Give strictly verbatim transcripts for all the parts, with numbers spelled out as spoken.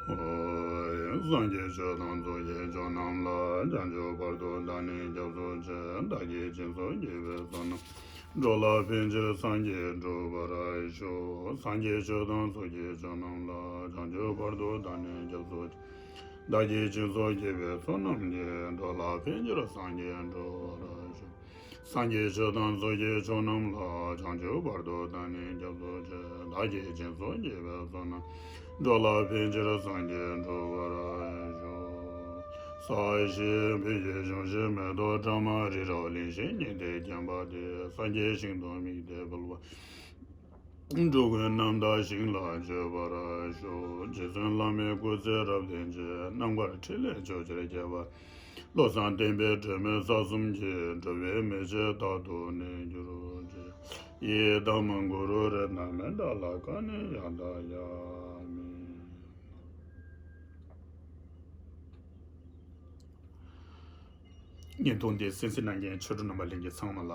སངས་རྒྱས་ཆོས་དང་ཚོགས་ཀྱི་མཆོག་རྣམས་ལ། བྱང་ཆུབ་བར་དུ་བདག་ནི་སྐྱབས་སུ་མཆི། བདག་གིས་སྦྱིན་སོགས་བགྱིས་པའི་བསོད་ནམས། འགྲོ་ལ་ཕན་ཕྱིར་སངས་རྒྱས་འགྲུབ་པར་ཤོག་སངས་རྒྱས་ཆོས་དང་ཚོགས་ཀྱི་མཆོག་རྣམས་ལ། བྱང་ཆུབ་བར་དུ་བདག་ནི་སྐྱབས་སུ་མཆི། བདག་གིས་སྦྱིན་སོགས་བགྱིས་པའི་བསོད་ནམས་ཀྱིས། འགྲོ་ལ་ཕན་ཕྱིར་སངས་རྒྱས་འགྲུབ་པར་ཤོག་སངས་རྒྱས་ཆོས་དང་ཚོགས་ཀྱི་མཆོག་རྣམས་ལ། བྱང་ཆུབ་བར་དུ་བདག་ནི་སྐྱབས་སུ་མཆི། བདག་གིས་སྦྱིན་སོགས་བགྱིས་པའི་བསོད་ནམས། འགྲོ་ལ་ཕན་ཕྱིར་སངས་རྒྱས་འགྲུབ་པར་ཤོག་ས་གཞི་འོད་ཀྱི་འབྱུང་བཞི་མེ་ཏོག་ཕྲ་མོ་རི་རབ་གླིང་བཞི་ཉི་ཟླས་བརྒྱན་པ་དེ། སངས་རྒྱས་ཞིང་དུ་དམིགས་ཏེ་འབུལ་བ། འགྲོ་ཀུན་རྣམ་དག་ཞིང་ལ་སྤྱོད་པར་ཤོག་རྗེ་བཙུན་བླ་མའི་སྐུ་ཚེ་རབ་བརྟན་ཅིང་། རྣམ་དཀར་འཕྲིན་ལས་ཕྱོགས་བཅུར་ཁྱབ་པ། བློ་བཟང་བསྟན་པའི་སྒྲོན་མེ་ས་གསུམ་གྱི། འགྲོ་བའི་མེ་ལྕེ་རྟག་ཏུ་གནས་གྱུར་ཅིག་ཡི་དམ་གུ་རུ་རཏྣ་མནྠ་ལ་དཀའ་ནས་ཡང་དག་ཡང་མིན། བརྙན་ཐུང་འདི་གསན་གཟིགས་གནང་མཁན་ཆོས་གྲོགས་རྣམ་པ་ལྷན་རྒྱས་ཚང་མ་ལ་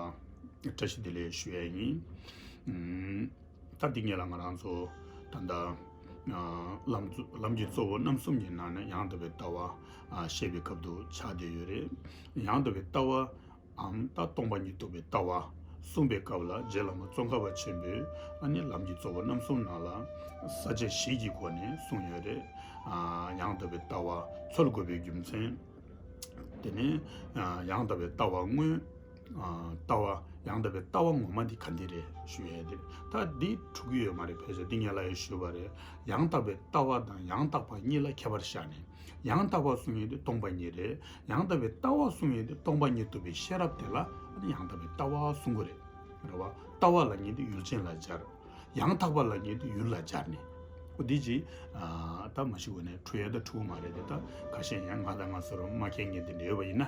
བཀྲ་ཤིས་བདེ་ལེགས་ཞུ་ཡ་ཡིན། ཨུམ། ད་འདི་ངེད་ལ་ང་རང་ཚོ་ད་ལྟ་ཨ་ལམ་གཙོ་ལམ་གྱི་གཙོ་བོ་རྣམ་གསུམ་གྱི་ནང་ནས་ཡང་དག་པའི་ལྟ་བ་ཨ་བཤད་པའི་སྐབས་སུ་ཆགས་བསྡད་ཡོད་རེད། ཡང་དག་པའི་ལྟ་བ་འམ་ད་སྟོང་པ་ཉིད་རྟོགས་པའི་ལྟ་བ་གསུངས་པའི་སྐབས་ལ་རྗེ་བླ་མ་ཙོང་ཁ་པ་ཆེན་པོས་ཨ་ནི་ལམ་གྱི་གཙོ་བོ་རྣམ་གསུམ་ནང་ལ་ས་བཅད་བཞི་གི་སྒོ་ནས་གསུངས་ཡོད་རེད། ཨ་ཡང་དག་པའི་ལྟ་བ་འཚོལ་དགོས་པའི་རྒྱུ་མཚན། དེ་ནས་ཡང་དག་པའི་ལྟ་བ་དངོས། ལྟ་བ་ཡང་དག་པའི་ལྟ་བ་ངོ་མ་འདི་ག་འདི་རེད་ཞུ་ཡས་དེ། ད་འདི་འགྲིག་གི་ཡོད་མ་རེད། ཕལ་ཆེར་འདི་ངས་ལབ་ཡས་ཞུས་པ་རེད། ཡང་དག་པའི་ལྟ་བ་དང་ཡང་དག་པ་གཉིས་ལ་ཁྱད་པར་བཞག་ནས། ཡང་དག་པ་གསུང་ཡས་དེ་སྟོང་པ་ཉིད་རེད། ཡང་དག་པའི་ལྟ་བ་གསུང་ཡས་དེ་སྟོང་པ་ཉིད་རྟོགས་པའི་ཤེས་རབ་དེ་ལ་ཨ་ནི་ཡང་དག་པའི་ལྟ་བ་གསུང་གི་རེད། རེད་བ། ལྟ་བ་ལབ་མཁན་དེ་ཡུལ་ཅན་ལ་སྦྱར། ཡང་དག་པ་ལབ་མཁན་དེ་ཡུལ་ལ་སྦྱར་ནས། འོ་འདི་ཅིག་ཨ་ད་མ་ཤི་གོ་ནས་འཁྲུལ་ཡ་ད་འཁྲུལ་གི་མ་རེད་དེ། ད་ཁ་ཤས་ཡང་ང་དང་ང་ཚོར་མ་མཁྱེན་མཁན་དེ་འདྲ་ཡོད་པ་ཡིན་ན།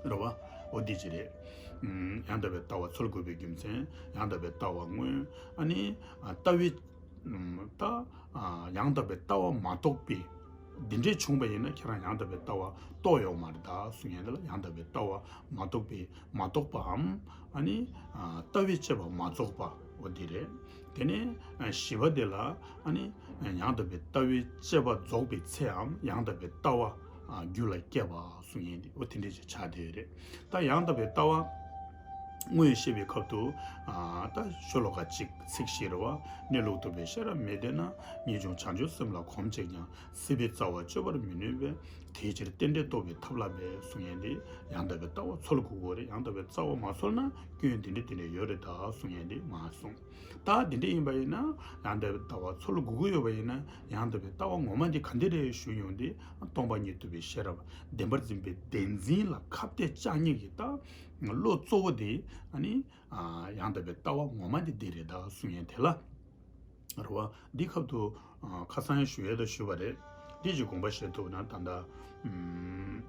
རེད་བ། འོ་འདི་ཅིག་རེད། ཨུམ། ཡང་དག་པའི་ལྟ་བ་འཚོལ་དགོས་པའི་རྒྱུ་མཚན། ཡང་དག་པའི་ལྟ་བ་དངོས། ཨ་ནི་ཨ་ལྟ་བའི་ཨུམ། ད་ཨ་ཡང་དག་པའི་ལྟ་བ་མ་རྟོགས་པའི། འདི་འདྲས་བྱུང་བ་ཡིན་ན་ཁྱེད་རང་ཡང་དག་པའི་ལྟ་བ་རྟོགས་ཡོད་མ་རེད་ད་གསུང་ཡས་འདི་ལ་ཡང་དག་པའི་ལྟ་བ་མ་རྟོགས་པའི་མ་རྟོགས་པའམ། ཨ་ནི་ཨ་ལྟ་བའི་དཔྱད་པ་མ་རྫོགས་པ་འོ་འདི་རེད། དེ་ནས་ཨ་བཞི་པ་དེ་ལ་ཨ་ནི་ཡང་དག་པའི་ལྟ་བའི་དཔྱད་པ་རྫོགས་པའི་ཚེའམ་ཡང་དག་པའི་ལྟ་བ་ཨ་རྒྱུད་ལ་སྐྱེས་པ་གསུང་ཡས་འདི་འོ་དེ་འདྲས་ཅིག་ཆགས་བསྡད་ཡོད་རེད། ད་ཡང་དག་པའི་ལྟ་བ་དངོས་བཤད་པའི་སྐབས་སུ་ཨ་ད་ཤོ་ལོ་ཀ་གཅིག་ཚིག་བཞི་རེད་བ། གནས་ལུགས་རྟོགས་པའི་ཤེས་རབ་མེད་དེ་ན། ངེས་འབྱུང་བྱང་ཆུབ་སེམས་ལ་གོམས་བྱེད་ཀྱང་། སྲིད་པའི་རྩ་བ་གཅོད་པར་མི་ནུས་པས། དེའི་ཕྱིར་རྟེན་འབྲེལ་རྟོགས་པའི་ཐབས་ལ་འབད་གསུང་ཡས་འདི་ཡང་དག་པའི་ལྟ་བ་འཚོལ་དགོས་ཀྱི་རེད། ཡང་དག་པའི་ལྟ་བ་མ་འཚོལ་ན་སྐྱོན་འདི་འདྲ་འདི་འདྲ་ཡོད་རེད་ད་གསུང་ཡས་འདི་མ་གསུངས། ད་འདི་འདྲ་ཡིན་པ་ཡིན་ན་ཡང་དག་པའི་ལྟ་བ་འཚོལ་དགོས་ཀྱི་ཡོད་པ་ཡིན་ན་ཡང་དག་པའི་ལྟ་བ་ངོ་མ་འདི་ག་འདི་རེད་ཞུ་ཡོང་དུས་སྟོང་པ་ཉིད་རྟོགས་པའི་ཤེས་རབ་བདེན་པར་འཛིན་པའི་བདེན་འཛིན་ལ་ཁ་གཏད་བཅག་མཁན་གྱི་ད་བློ་གཙོ་བོ་དེ་ཨ་ནི་ཡང་དག་པའི་ལྟ་བ་ངོ་མ་འདི་འདི་རེད་ད་གསུང་ཡས་དེ་ལ། རེད་བ། འདི་སྐབས་སུ་ཨ་ཁ་སང་ཞུ་ཡས་ད་ཞུས་པ་རེད། འདི་ཅིག་དགོངས་པ་བཞེས་ཐུབ་ན་ད་ལྟ་ཨུམ་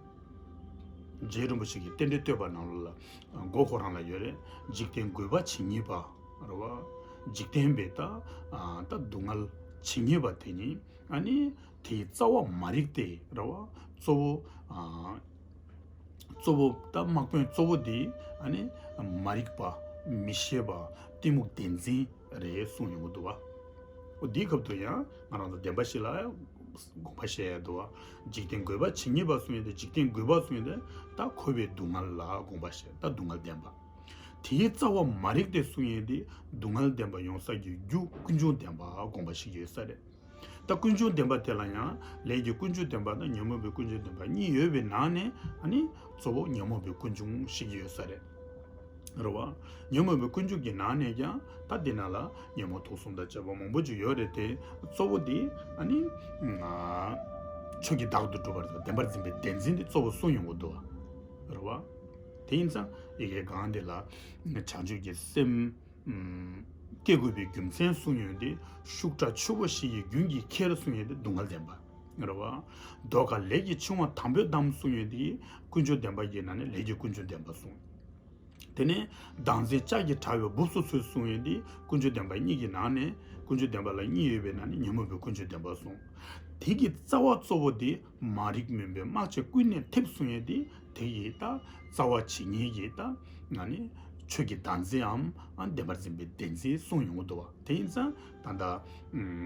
རྗེ་རིན་པོ་ཆེ་གི་རྟེན་འབྲེལ་བསྟོད་པ་ནང་ལོགས་ལ་ཨ་མགོ་ཁོ་རང་ལ་ཡོད་རེད། འཇིག་རྟེན་རྒུད་པ་ཇི་སྙེད་པ། རེད་བ། འཇིག་རྟེན་པའི་ད་ཨ་ད་སྡུག་བསྔལ་ཇི་སྙེད་པ་དེ་ཉིད་ཨ་ནི་དེའི་རྩ་བ་མ་རིག་སྟེ་རེད་བ། གཙོ་བོ་ཨ། གཙོ་བོ་ད་དམག་དཔོན་གཙོ་བོ་འདི་ཨ་ནི་མ་རིག་པ་མི་ཤེས་པ་གཏི་མུག་བདེན་འཛིན་རེད་གསུངས་ཡོང་གི་འདུག་བ། འོ་འདིའི་སྐབས་སུ་ཡང་ང་རང་ཚོ་བདེན་པ་བཞི་ལ་དགོངས་པ་བཞེས་ཡ་འདུག་བ། འཇིག་རྟེན་རྒུད་པ་ཇི་སྙེད་པ་གསུངས་ཡོད་དེ་འཇིག་རྟེན་རྒུད་པ་གསུངས་ཡོད་དེ་ད་འཁོར་བའི་སྡུག་བསྔལ་ལ་དགོངས་པ་བཞེས། ད་སྡུག་བསྔལ་བདེན་པ། དེའི་རྩ་བ་མ་རིག་སྟེ་གསུངས་ཡོད་དེ་སྡུག་བསྔལ་བདེན་པ་ཡོང་ས་ཀྱི་རྒྱུ་ཀུན་འབྱུང་བདེན་པ་དགོངས་པ་བཞེས་ཀྱི་ཡོད་ས་རེད། ད་ཀུན་འབྱུང་བདེན་པ་དེ་ལ་ཡང་ལས་ཀྱི་ཀུན་འབྱུང་བདེན་པ་དང་ཉོན་མོངས་པའི་ཀུན་འབྱུང་བདེན་པ་གཉིས་ཡོད་པའི་ནང་ནས་ཨ་ནི་གཙོ་བོ་ཉོན་མོངས་པའི་ཀུན་འབྱུང་བཤད་ཀྱི་ཡོད་ས་རེད། རེད་བ། ཉོན་མོངས་པའི་ཀུན་འབྱུང་གི་ནང་ནས་ཀྱང་ད་འདི་ནང་ལ་ཉོན་མོངས་དུག་གསུམ་དང་བཅས་པ་མང་པོ་ཅིག་ཡོད་རེད་དེ་གཙོ་བོ་དེ་ཨ་ནི་ཆོས་ཀྱི་བདག་ཏུ་གྲུབ་པ་དང་བདེན་པར་འཛིན་པའི་བདེན་འཛིན་དེ་གཙོ་བོ་གསུངས་ཡོང་གི་འདུག་བ། རེད་བ། དེ་ཡིན་ཙང་ཡི་གེ་གང་དེ་ལ་བྱང་ཆུབ་ཀྱི་སེམས། སྐྱེ་དགོས་པའི་རྒྱུ་མཚན་གསུངས་ཡོད་དེ་ཤུགས་དྲག་ཆུ་བོ་བཞི་ཡི་རྒྱུན་གྱིས་ཁྱེར་གསུངས་ཡོད་དེ་སྡུག་བསྔལ་བདེན་པ། རེད་བ། མདོ་ཁ་ལས་ཀྱི་འཆིང་བ་དམ་པོས་བསྡམས་གསུངས་ཡོད་དེ་ཀུན་འབྱུང་བདེན་པ་ཡི་ནང་ནས་ལས་ཀྱི་ཀུན་འབྱུང་བདེན་པ་གསུངས། དེ་ནས་བདག་འཛིན་ལྕགས་ཀྱི་དྲ་བས་སྦུབས་སུ་ཚུད་གསུངས་ཡོད་དེ་ཀུན་འབྱུང་བདེན་པ་གཉིས་ཀྱི་ནང་ནས་ཀུན་འབྱུང་བདེན་པ་ལ་གཉིས་ཡོད་པའི་ནང་ནས་ཉོན་མོངས་པའི་ཀུན་འབྱུང་བདེན་པ་གསུངས། དེ་གི་རྩ་བ་གཙོ་བོ་དེ་མ་རིག་མུན་པའི་དམག་ཆེན་ཀུན་ནས་ཐེབས་གསུངས་ཡོད་དེ་དེ་ཡི་ད་རྩ་བ་ཇི་སྙེད་ཀྱི་ད་ང་ནི་ ཆོས་ཀྱི་བདག་འཛིན་འམ་བདེན་པར་འཛིན་པའི་བདེན་འཛིན་གསུངས་ཡོང་གི་འདུག་བ། དེ་ཡིན་ཙང་ད་ལྟ་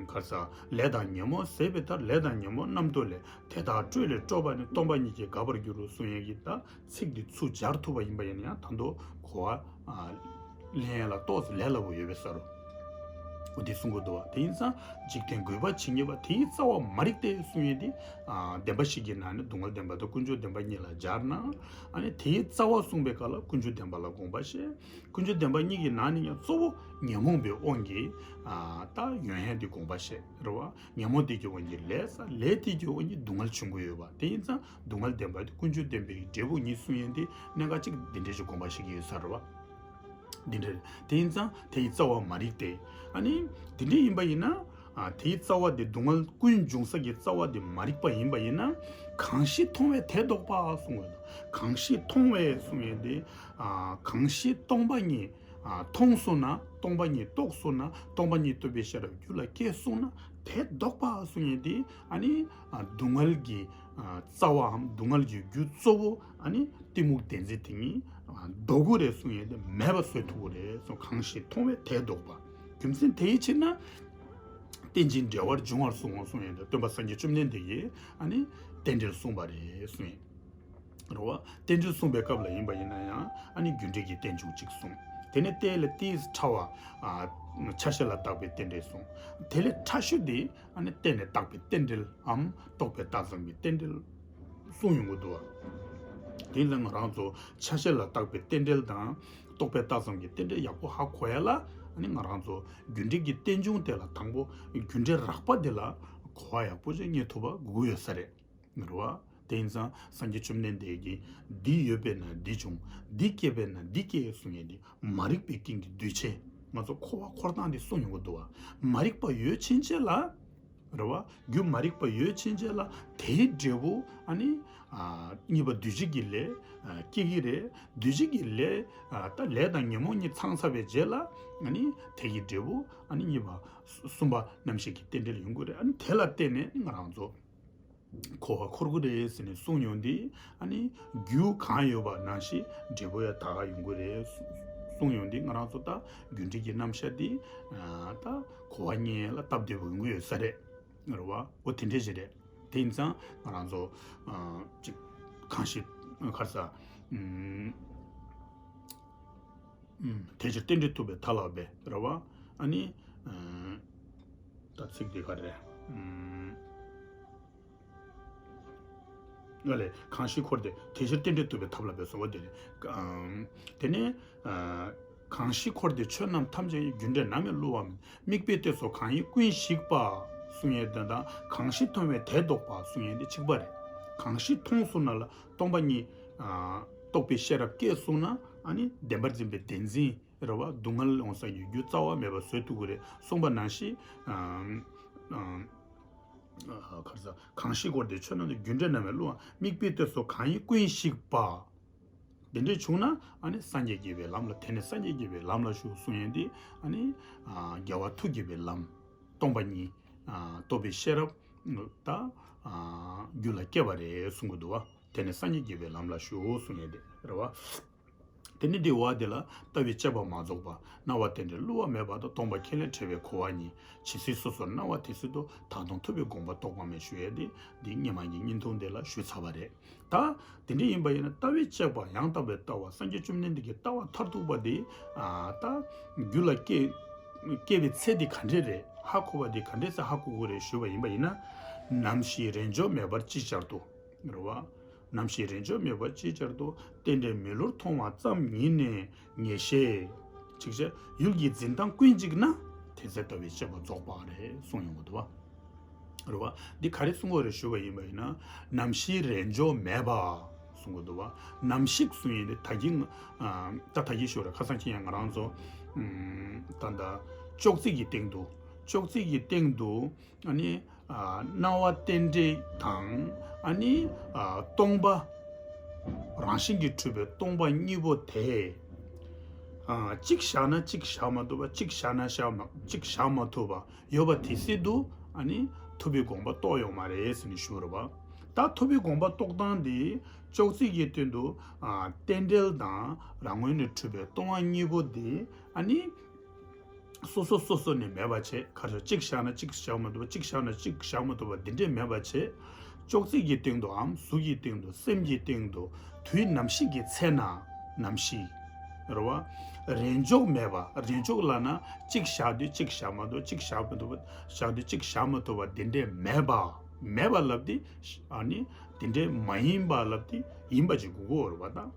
ག་རེ་ཟེར། ལས་དང་ཉོན་མོངས་ཟད་པའི་མཐར། ལས་དང་ཉོན་མོངས་རྣམ་རྟོག་ལས། དེ་དག་སྤྲོས་ལས་སྐྲོད་པ་ནི། སྟོང་པ་ཉིད་ཀྱིས་འགག་པར་འགྱུར་རོ་གསུང་ཡས་ཀྱི་ད་ཚིག་འདི་ཚུར་སྦྱར་ཐུབ་པ་ཡིན་པ་ཡིན་ན་ཡང་ད་དུང་གོ་བ་ལེན་ཡས་ལ་ཏོག་ཙམ་ལས་སླ་པོ་ཡོད་པའི་ས་རུ། འོ་དེ་གསུང་གི་འདུག་བ། དེ་ཡིན་ཙང་འཇིག་རྟེན་རྒུད་པ་ཇི་སྙེད་པ། དེའི་རྩ་བ་མ་རིག་སྟེ་གསུང་ཡས་དེ། ཨ་བདེན་པ་བཞི་གི་ནང་ནས་སྡུག་བསྔལ་བདེན་པ་དང་ཀུན་འབྱུང་བདེན་པ་གཉིས་ལ་སྦྱར་ན། ཨ་ནི་དེའི་རྩ་བ་གསུངས་པའི་སྐབས་ལ་ཀུན་འབྱུང་བདེན་པ་ལ་དགོངས་པ་བཞེས། ཀུན་འབྱུང་བདེན་པ་གཉིས་ཀྱི་ནང་ནས་ཡང་གཙོ་བོ་ཉོན་མོངས་པའི་དབང་གིས་ཨ་ད་ཡོན་ཧན་དེ་དགོངས་པ་བཞེས་རེད་བ། ཉོན་མོངས་དེ་གི་དབང་གིས་ལས་བསགས། ལས་དེ་གི་དབང་གིས་སྡུག་བསྔལ་འབྱུང་གི་ཡོད་པ། དེ་ཡིན་ཙང་སྡུག་བསྔལ་བདེན་པ་དེ་ཀུན་འབྱུང་བདེན་པའི་འབྲས་བུ་ཉིད་གསུང་ཡས་དེ་གནད་འགག་ཅིག་འདི་འདྲའི་ཞིག་དགོངས་པ་བཞེས་ཀྱི་ཡོད་ས་རེད་བ། འདི་འདྲ་རེད། དེ་ཡིན་ཙང་དེ་ཡི་རྩ་བ་མ་རིག་སྟེ། ཨ་ནི་འདི་འདྲ་ཡིན་པ་ཡིན་ན། ཨ་དེའི་རྩ་བ་དེ་སྡུག་བསྔལ་ཀུན་འབྱུང་ས་ཀྱི་རྩ་བ་དེ་མ་རིག་པ་ཡིན་པ་ཡིན་ན། གང་ཞིག་མཐོང་བས་དེ་བཟློག་པ་གསུངས་ཡོད། གང་ཞིག་མཐོང་བས་གསུངས་ཡོད་དེ། ཨ་གང་ཞིག་སྟོང་པ་ཉིད་ཨ་མཐོང་སོང་ན། སྟོང་པ་ཉིད་རྟོགས་སོང་ན། སྟོང་པ་ཉིད་རྟོགས་པའི་ཤེས་རབ་རྒྱུད་ལ་སྐྱེས་སོང་ན། དེ་བཟློག་པ་གསུངས་ཡོད་དེ། ཨ་ནི་ཨ་སྡུག་བསྔལ་གྱི་ཨ་རྩ་བའམ་སྡུག་བསྔལ་གྱི་རྒྱུ་གཙོ་བོ་ཨ་ནི་གཏི་མུག་བདེན་འཛིན་དེ་ཉིད་ཨ་བཟློག་གི་རེད་གསུངས་ཡོད་དེ། མེད་པ་བཟོ་ཐུབ་ཀྱི་རེད་གསུངས། གང་ཞིག་མཐོང་བས་དེ་བཟློག་པ། རྒྱུ་མཚན་དེའི་ཕྱིར་ན། རྟེན་ཅིང་འབྲེལ་བར་འབྱུང་བར་གསུངས་གསུངས་ཡོད་དེ། སྟོན་པ་སངས་རྒྱས་བཅོམ་ལྡན་འདས་ཀྱིས་ཨ་ནི་རྟེན་འབྲེལ་གསུངས་པ་རེད་གསུངས་ཡོད་རེད་བ། རྟེན་འབྲེལ་གསུངས་པའི་སྐབས་ལ་ཡིན་པ་ཡིན་ན་ཡང་ཨ་ནི་རྒྱུ་འབྲས་ཀྱི་རྟེན་འབྱུང་གཅིག་གསུངས། དེ་ནས་དེ་ལས་ཏིས་ཕྲ་བ་ཨ་ཆ་ཤས་ལ་བཏགས་པའི་རྟེན་འབྲེལ་གསུངས། དེ་ལས་ཕྲ་ཤོས་དེ་ཨ་ནི་རྟེན་ལས་བཏགས་པའི་རྟེན་འབྲེལ་འམ་རྟོག་པས་བཏགས་ཙམ་གྱི་རྟེན་འབྲེལ་གསུངས་ཡོང་གི་འདུག་བ། དེ་ལ་ང་རང་ཚོ་ཆ་ཤས་ལ་བཏགས་པའི་རྟེན་འབྲེལ་དང་རྟོག་པས་བཏགས་ཙམ་གྱི་རྟེན་འབྲེལ་ཡག་པོ་ཧ་གོ་ཡ་ལ། ཨ་ནི་ང་རང་ཚོ་རྒྱུ་འབྲས་ཀྱི་རྟེན་འབྱུང་དེ་ལ་དང་པོ་རྒྱུ་འབྲས་རགས་པ་དེ་ལ་གོ་བ་ཡག་པོ་ཅིག་རྙེད་ཐུབ་པ་དགོས་ཀྱི་ཡོད་ས་རེད། རེད་བ། དེ་ཡིན་ཙང་སངས་རྒྱས་བཅོམ་ལྡན་འདས་ཀྱིས་འདི་ཡོད་པས་ན་འདི་འབྱུང་། འདི་སྐྱེས་པས་ན་འདི་སྐྱེ་གསུང་ཡས་འདི་མ་རིག་པའི་རྐྱེན་གྱིས་འདུས་བྱས། ང་ཚོ་འཁོར་བ་འཁོར་སྟངས་འདི་གསུངས་ཡོང་གི་འདུག་བ། མ་རིག་པ་ཡོད་ཕྱིན་ཆད་ལ། རེད་བ། རྒྱུ་མ་རིག་པ་ཡོད་ཕྱིན་ཆད་ལ་དེའི་འབྲས་བུ་ཨ་ནི་ཨ་གཉིས་པ་འདུས་བྱས་ཀྱི་ལས་ཨ་སྐྱེ་གི་རེད། འདུས་བྱས་ཀྱི་ལས་ཨ་ད་ལས་དང་ཉོན་མོངས་གཉིས་ཚང་ཚར་བའི་རྗེས་ལ་ཨ་ནི་དེ་གི་འབྲས་བུ་ཨ་ནི་གཉིས་པ་གསུམ་པ་རྣམ་ཤེས་ཀྱི་རྟེན་འབྲེལ་ཡོང་གི་རེད། ཨ་ནི་དེ་ལ་བརྟེན་ནས་ང་རང་ཚོ་འཁོར་བ་འཁོར་གི་རེད་ཟེར་ནས་གསུངས་ཡོང་དུས། ཨ་ནི་རྒྱུ་གང་ཡོད་པ་ནང་བཞིན་འབྲས་བུ་ཡང་དག་ཡོང་གི་རེད་གསུངས་ཡོང་དུས། ང་རང་ཚོ་ད་རྒྱུ་འབྲས་ཀྱི་རྣམ་གཞག་འདི་ད་གོ་བ་རྙེད་ལ་སྟབས་བདེ་པོ་ཡོང་གི་ཡོད་ས་རེད། རེད་བ། འོ་དེ་འདྲས་ཞིག་རེད། དེ་ཡིན་ཙང་ང་རང་ཚོ་ཨ་ཅིག་གང་ཞིག་ག་རེ་ཟ། ཨུམ། ཨུམ། དེ་ཕྱིར་རྟེན་འབྲེལ་ཐུབ་པའི་མཐའ་ལགས་པས། རེད་བ། ཨ་ནི་ཨ་ད་ཚིག་འདི་ག་རེ་རེད། ཨུམ། ཨ་ལས། གང་ཞིག་འཁོར་འདས། དེ་ཕྱིར་རྟེན་འབྲེལ་ཐུབ་པའི་མཐའ་ལགས་པས་གསུངས་པ་དེ་རེད། ཨམ། དེ་ནས་ཨ་གང་ཞིག་འཁོར་འདས་ཆོས་རྣམས་ཐམས་ཅད་ཡིན། རྒྱུ་འབྲས་ནམ་ཡང་བསླུ་བ་མེད། དམིགས་པའི་གཏད་སོ་གང་ཡིན་ཀུན་ཞིག་པ། གསུང་ཡས་དོན་དང་གང་ཞིག་མཐོང་བས་དེ་བཟློག་པ་གསུང་ཡས་དེ་གཅིག་པ་རེད། གང་ཞིག་མཐོང་སོང་ན་ལ་སྟོང་པ་ཉིད་ཨ་རྟོགས་པའི་ཤེས་རབ་སྐྱེས་སོང་ན། ཨ་ནི་བདེན་པར་འཛིན་པའི་བདེན་འཛིན་རེད་བ། སྡུག་བསྔལ་འོང་ས་ཀྱི་རྒྱུ་རྩ་བ་མེད་པ་བཟོ་ཐུབ་ཀྱི་རེད་གསུངས་པ་ནང་བཞིན། ཨ་ཨ་ག་རེ་ཟ། གང་ཞིག་འཁོར་འདས་ཆོས་རྣམས་ཀྱི། རྒྱུ་འབྲས་ནམ་ཡང་བསླུ་བ། དམིགས་པའི་གཏད་སོ་གང་ཡིན་ཀུན་ཞིག་པ། དེ་འདྲས་བྱུང་ན་ཨ་ནི་སངས་རྒྱས་དགེ་བའི་ལམ་ལ། དེ་ནི་སངས་རྒྱས་དགེ་བའི་ལམ་ལ་ཞུགས་གསུང་ཡས་འདི། ཨ་ནི་ཨ་རྒྱལ་བ་ཐུགས་དགྱེས་པའི་ལམ། སྟོང་པ་ཉིད་ཨ་རྟོགས་པའི་ཤེས་རབ་ད་ཨ་རྒྱུད་ལ་སྐྱེས་པ་རེད་གསུང་གི་འདུག་བ། དེ་ནི་སངས་རྒྱས་དགེ་བའི་ལམ་ལ་ཞུགས་གསུང་ཡས་དེ་རེད་བ། དེ་ནི་འདི་བ་དེ་ལ་ལྟ་བའི་དཔྱད་པ་མ་རྫོགས་པ། སྣང་བ་རྟེན་འབྲེལ་བསླུ་བ་མེད་པ་དང་། སྟོང་པ་ཁས་ལེན་བྲལ་བའི་གོ་བ་གཉིས། ཇི་སྲིད་སོ་སོར་སྣང་བ་དེ་སྲིད་དུ། ད་དུང་ཐུབ་པའི་དགོངས་པ་རྟོགས་པ་མེད་ཞུ་ཡས་དེ། འདི་སྔོན་མ་གི་བརྙན་ཐུང་དེ་ལ་ཞུས་ཚར་བ་རེད། ད་དེ་འདྲ་ཡིན་པ་ཡིན་ན་ལྟ་བའི་དཔྱད་པ་ཡང་དག་པའི་ལྟ་བ་སངས་རྒྱས་བཅོམ་ལྡན་འདས་ཀྱི་ལྟ་བ་མཐར་ཐུག་པ་དེ། ཨ་ད་རྒྱུད་ལ་སྐྱེ་སྐྱེ་བའི་ཚེ་དེ་ག་འདྲས་རེད། ཧ་གོ་བ་དེ་ག་འདྲས་སེ་ཧ་གོ་དགོས་རེད་ཞུས་པ་ཡིན་པ་ཡིན་ན། ནམ་ཞིག་རེས་འཇོག་མེད་པར་ཅིག་ཅར་དུ། རེད་བ། ནམ་ཞིག་རེས་འཇོག་མེད་པར་ཅིག་ཅར་དུ། རྟེན་འབྲེལ་མི་བསླུར་མཐོང་བ་ཙམ་ཉིད་ནི་ངེས་ཤེས། ཅིག་བྱས་ཡུལ་གྱི་འཛིན་སྟངས་ཀུན་གཅིག་ན། དེ་ཚེ་ལྟ་བའི་དཔྱད་པ་རྫོགས་པ་རེད་གསུངས་ཡོང་གི་འདུག་བ། རེད་བ། འདི་ག་རེ་གསུང་གི་རེད་ཞུ་བ་ཡིན་པ་ཡིན་ན། ནམ་ཞིག་རེས་འཇོག་མེད་པ་གསུང་གི་འདུག་བ། ནམ་ཞིག་གསུང་ཡིན་ཏེ་ད་གིན་ཨ་ད་ད་གིན་ཞུ་རེད། ཁ་སང་ཁྱེད་ཡང་ང་རང་ཚོ་ཨམ་ད་ད་ཅོག་ཙེ་གི་སྟེང་དུ་ཅོག་ཙེ་གི་སྟེང་དུ་ཨ་ནི། ཨ་སྣང་བ་རྟེན་འབྲེལ་དང་། ཨ་ནི་ཨ་སྟོང་པ། རང་བཞིན་གྱིས་གྲུབ་པའི་སྟོང་པ་གཉིས་པོ་དེ། ཨ་གཅིག་བཞག་ན་གཅིག་བཞག་མ་ཐུབ་པ། གཅིག་བཞག་ན་བཞག་མ་གཅིག་བཞག་མ་ཐུབ་པ་ཡོད་པ་དེ་སྲིད་དུ། ཨ་ནི་ཐུབ་པའི་དགོངས་པ་རྟོགས་ཡོང་མ་རེད་ཟེར་ནས་ཞུ་རེད་བ། ད་ཐུབ་པའི་དགོངས་པ་རྟོགས་སྟངས་དེ་ཅོག་ཙེ་གི་སྟེང་དུ་ཨ་རྟེན་འབྲེལ་དང་རང་ངོས་ནས་གྲུབ་པའི་སྟོང་པ་གཉིས་པོ་དེ་ཨ་ནི་སོ་སོ་སོ་སོ་ནས་མེད་པ་བྱས། ཁ་ཕྱོགས་གཅིག་བཞག་ན་གཅིག་བཞག་མ་ཐུབ་པ། གཅིག་བཞག་ན་གཅིག་བཞག་མ་ཐུབ་པ་འདི་འདྲས་མེད་པ་བྱས། ཅོག་ཙེ་གི་སྟེང་དུའམ་གཟུགས་ཀྱི་སྟེང་དུ་སེམས་ཀྱི་སྟེང་དུ་དུས་ནམ་ཞིག་གི་ཚེ་ན་ནམ་ཞིག་རེད་བ། རེས་འཇོག་མེད་པ། རེས་འཇོག་ལབ་ན་གཅིག་བཞག་དུས་གཅིག་བཞག་མ་ཐུབ། གཅིག་བཞག་མ་ཐུབ་པ། བཞག་དུས་གཅིག་བཞག་མ་ཐུབ་པ་འདི་འདྲས་མེད་པ། མེད་པ་ལབ་དེ་ཨ་ནི་དེ་འདྲས་མ་ཡིན་པ་ལབ་དེ་ཡིན་པ་ཅིག་དགོས་ཀྱི་ཡོད་རེད་བ།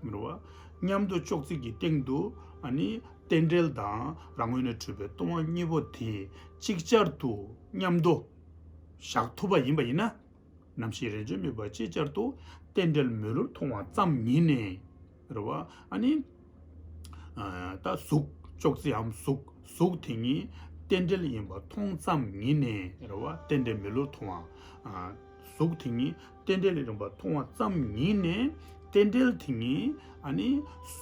ད་རེད་བ། མཉམ་དུ་ཅོག་ཙེ་གི་སྟེང་དུ་ཨ་ནི་རྟེན་འབྲེལ་དང་རང་ངོས་ནས་གྲུབ་པའི་སྟོང་པ་གཉིས་པོ་དེ་ཅིག་ཅར་དུ་མཉམ་དུ་བཞག་ཐུབ་པ་ཡིན་པ་ཡིན་ན། ནམ་ཞིག་རེས་འཇོག་མེད་པར་ཅིག་ཅར་དུ་རྟེན་འབྲེལ་མི་བསླུར་མཐོང་བ་ཙམ་ཉིད་ནས། རེད་བ། ཨ་ནི་ཨ་ད་གཟུགས། ཅོག་ཙེའམ་གཟུགས། གཟུགས་དེ་ཉིད་རྟེན་འབྲེལ་ཡིན་པ་མཐོང་ཙམ་ཉིད་ནས། རེད་བ། རྟེན་འབྲེལ་མི་བསླུར་མཐོང་བ། ཨ་གཟུགས་དེ་ཉིད་རྟེན་འབྲེལ་ཡིན་པ་མཐོང་བ་ཙམ་ཉིད་ནས། རྟེན་འབྲེལ་དེ་ཉིད་ཨ་ནི་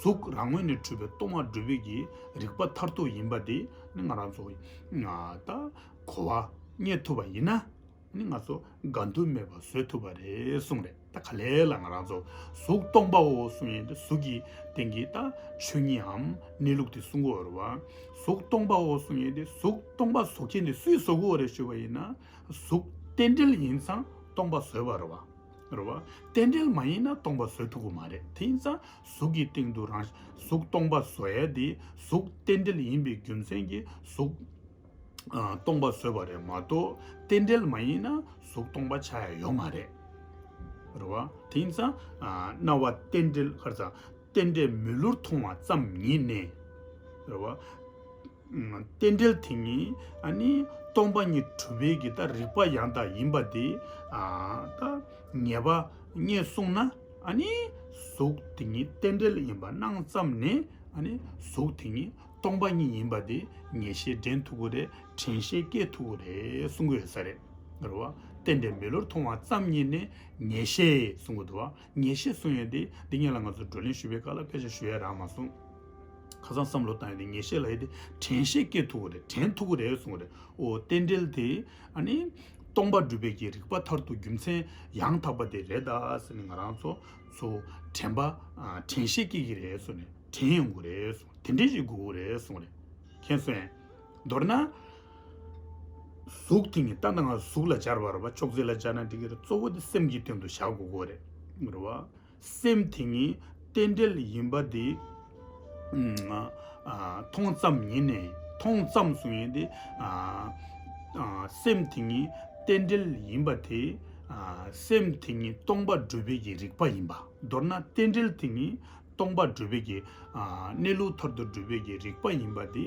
གཟུགས་རང་ངོས་ནས་གྲུབ་པའི་སྟོང་པ་སྒྲུབ་པའི་གི་རིགས་པ་མཐར་ཐུག་ཡིན་པ་དེ་ནི་ང་རང་ཚོ་ཨ་ད་གོ་བ་རྙེད་ཐུབ་པ་ཡིན་ན། ནི་ང་ཚོ་དགག་འདུན་མེད་པར་བཟོད་ཐུབ་པ་རེད་གསུངས་རེད། ད་ག་ལེ་ལ་ང་རང་ཚོ་གཟུགས་སྟོང་པའོ་གསུངས་ཡོད་དེ། གཟུགས་ཀྱི་སྟེང་གི་ད་ཆོས་ཉིད་འམ་གནས་ལུགས་དེ་གསུང་གི་ཡོད་རེད་བ། གཟུགས་སྟོང་པའོ་གསུངས་ཡོད་དེ། གཟུགས་སྟོང་པ་བཟོ་མཁན་དེ་སུས་བཟོ་གི་ཡོད་རེད་ཞུས་པ་ཡིན་ན། གཟུགས་རྟེན་འབྲེལ་ཡིན་ཙང་སྟོང་པ་བཟོས་པ་རེད་བ། རེད་བ། རྟེན་འབྲེལ་མ་ཡིན་ན་སྟོང་པ་བཟོ་ཐུབ་ཀྱི་མ་རེད། དེ་ཡིན་ཙང་གཟུགས་ཀྱི་སྟེང་དུ་རང་གཟུགས་སྟོང་པ་བཟོ་ཡ་དེ་གཟུགས་རྟེན་འབྲེལ་ཡིན་པའི་རྒྱུ་མཚན་གྱིས་གཟུགས་ཨ་སྟོང་པ་བཟོས་པ་རེད་མ་གཏོགས། རྟེན་འབྲེལ་མ་ཡིན་ན་གཟུགས་སྟོང་པ་ཆགས་ཡ་ཡོད་མ་རེད། རེད་བ། དེ་ཡིན་ཙང་ཨ་སྣང་བ་རྟེན་འབྲེལ། ག་རེ་ཟ། རྟེན་འབྲེལ་མི་བསླུར་མཐོང་བ་ཙམ་ཉིད་ནས། རེད་བ། ཨ་རྟེན་འབྲེལ་དེ་ཉིད་ཨ་ནི་སྟོང་པ་ཉིད་གྲུབ་པའི་གི་ད་རིགས་པ་ཡང་དག་ཡིན་པ་དེ། ཨ་ད་ངེས་པ་རྙེད་སོང་ན། ཨ་ནི་གཟུགས་དེ་ཉིད་རྟེན་འབྲེལ་ཡིན་པ་སྣང་ཙམ་ནས། ཨ་ནི་གཟུགས་དེ་ཉིད་སྟོང་པ་ཉིད་ཡིན་པ་དེ་ངེས་ཤེས་འདྲེན་ཐུབ་ཀྱི་རེད། དྲན་ཤེས་སྐྱེ་ཐུབ་ཀྱི་རེད་གསུང་གི་ཡོད་ས་རེད། རེད་བ། རྟེན་འབྲེལ་མི་བསླུར་མཐོང་བ་ཙམ་ཉིད་ནས་ངེས་ཤེས་གསུང་གི་འདུག་བ། ངེས་ཤེས་གསུང་ཡོད་དེ། འདི་སྔོན་ལ་ང་ཚོ་བགྲོ་གླེང་ཞུས་པའི་སྐབས་ལ་ཕལ་ཆེར་ཞུ་ཡ་རག་མ་སོང་། ཁ་སང་བསམ་བློ་བཏང་ཡོད་དེ། ངེས་ཤེས་ལབ་ཡོད་དེ་དྲན་ཤེས་སྐྱེ་ཐུབ་ཀྱི་རེད། དྲན་ཐུབ་ཀྱི་རེད་གསུང་གི་རེད། འོ། རྟེན་འབྲེལ་དེ་ཨ་ནི་སྟོང་པ་སྒྲུབ་པའི་གི་རིགས་པ་མཐར་ཐུག་རྒྱུ་མཚན་ཡང་དག་པ་དེ་རེད་ད་ཟེར་ནས། ང་རང་ཚོ་ཚོ་དྲན་པ། ཨ་དྲན་ཤེས་སྐྱེ་གི་རེད་གསུངས་ནས། དྲན་ཡོང་གི་རེད་གསུངས། དེ་འདྲས་ཞིག་དགོས་ཀྱི་རེད་གསུངས་རེད། མཁྱེན་སོང་ངས། མདོར་ན། གཟུགས་དེ་ཉིད་ད་ལྟ་ང་གཟུགས་ལ་སྦྱར་བ་རེད་བ། ཅོག་ཙེ་ལ་སྦྱར་ན་འགྲིག་གི་རེད། གཙོ་བོ་དེ་སེམས་ཀྱི་སྟེང་དུ་བཞག་དགོས་ཀྱི་རེད། རེད་བ། སེམས་དེ་ཉིད་རྟེན་འབྲེལ་ཡིན་པ་དེ། ཨ་མཐོང་ཙམ་ཉིད་ནས། མཐོང་ཙམ་གསུང་ཡས་དེ། ཨ་ཨ་སེམས་དེ་ཉིད་རྟེན་འབྲེལ་ཡིན་པ་དེ། ཨ་སེམས་དེ་ཉིད་སྟོང་པ་སྒྲུབ་པའི་གི་རིགས་པ་ཡིན་པ། མདོར་ན་རྟེན་འབྲེལ་དེ་ཉིད་སྟོང་པ་སྒྲུབ་པའི་གི། ཨ་གནས་ལུགས་མཐར་ཐུག་སྒྲུབ་པའི་གི་རིགས་པ་ཡིན་པ་དེ།